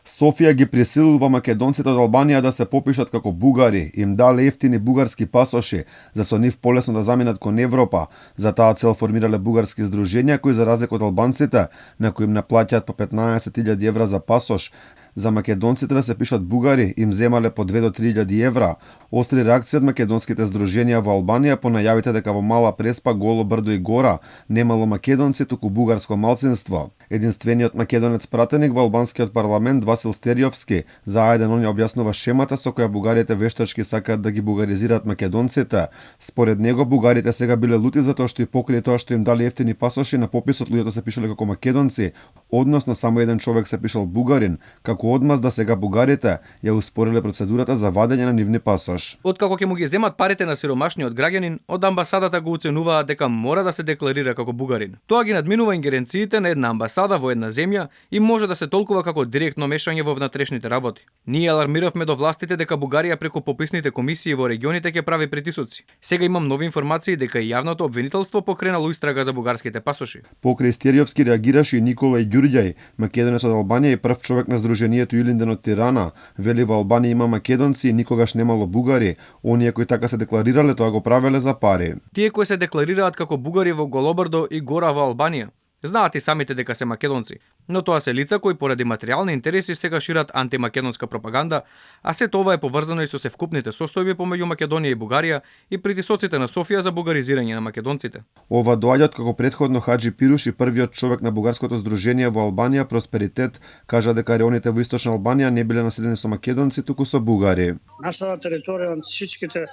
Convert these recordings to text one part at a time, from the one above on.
Софија ги присилува македонците од Албанија да се попишат како бугари, им дале ефтини бугарски пасоши, за со нив полесно да заминат кон Европа. За таа цел формирале бугарски здруженија кои за разлика од албанците, на кои им наплаќаат по 15.000 евра за пасош, за македонците да се пишат бугари им земале по 2 до 3.000 евра. Остри реакции од македонските здруженија во Албанија по најавите дека во Мала Преспа, Голо Брдо и Гора немало македонци, туку бугарско малцинство. Единствениот македонец пратеник во албанскиот парламент Васил Стериовски за А1 он ја објаснува шемата со која бугарите вештачки сакаат да ги бугаризираат македонците. Според него бугарите сега биле лути затоа што и покрај тоа што им дали ефтини пасоши на пописот луѓето се пишале како македонци, односно само еден човек се пишал бугарин, како одмаз да сега бугарите ја успориле процедурата за вадење на нивни пасош. Откако ќе му ги земат парите на сиромашниот граѓанин, од амбасадата го оценуваат дека мора да се декларира како бугарин. Тоа ги надминува ингеренциите на една амбасада во една земја и може да се толкува како директно мешање во внатрешните работи. Ние алармиравме до властите дека Бугарија преку пописните комисии во регионите ќе прави притисоци. Сега имам нови информации дека и јавното обвинителство покренало истрага за бугарските пасоши. Покрај Стериовски реагираше и Николај Ѓурѓај, македонец од Албанија и прв човек на здруженијето Илинден од Тирана. Вели во Албанија има македонци и никогаш немало бугари. Оние кои така се декларирале, тоа го правеле за пари. Тие кои се декларираат како бугари во Голобрдо и Гора во Албанија знаат и самите дека се македонци, но тоа се лица кои поради материјални интереси сега шират антимакедонска пропаганда, а се тоа е поврзано и со севкупните состојби помеѓу Македонија и Бугарија и притисоците на Софија за бугаризирање на македонците. Ова доаѓа како претходно Хаџи Пируш и првиот човек на бугарското здружение во Албанија Просперитет кажа дека реоните во источна Албанија не биле населени со македонци, туку со бугари. Наша територија, сите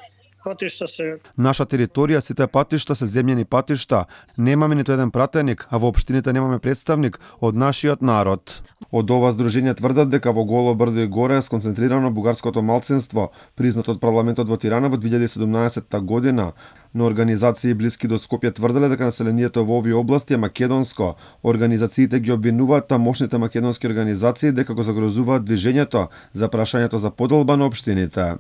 патишта се... Наша територија, сите патишта се земјени патишта. Немаме ниту еден пратеник, а во општините немаме представник од нашиот народ. Од ова здружение тврдат дека во Голо Брдо и Горе е сконцентрирано бугарското малцинство, признато од парламентот во Тирана во 2017 година. Но организации блиски до Скопје тврделе дека населението во овие области е македонско. Организациите ги обвинуваат тамошните македонски организации дека го загрозуваат движењето за прашањето за поделба на општините.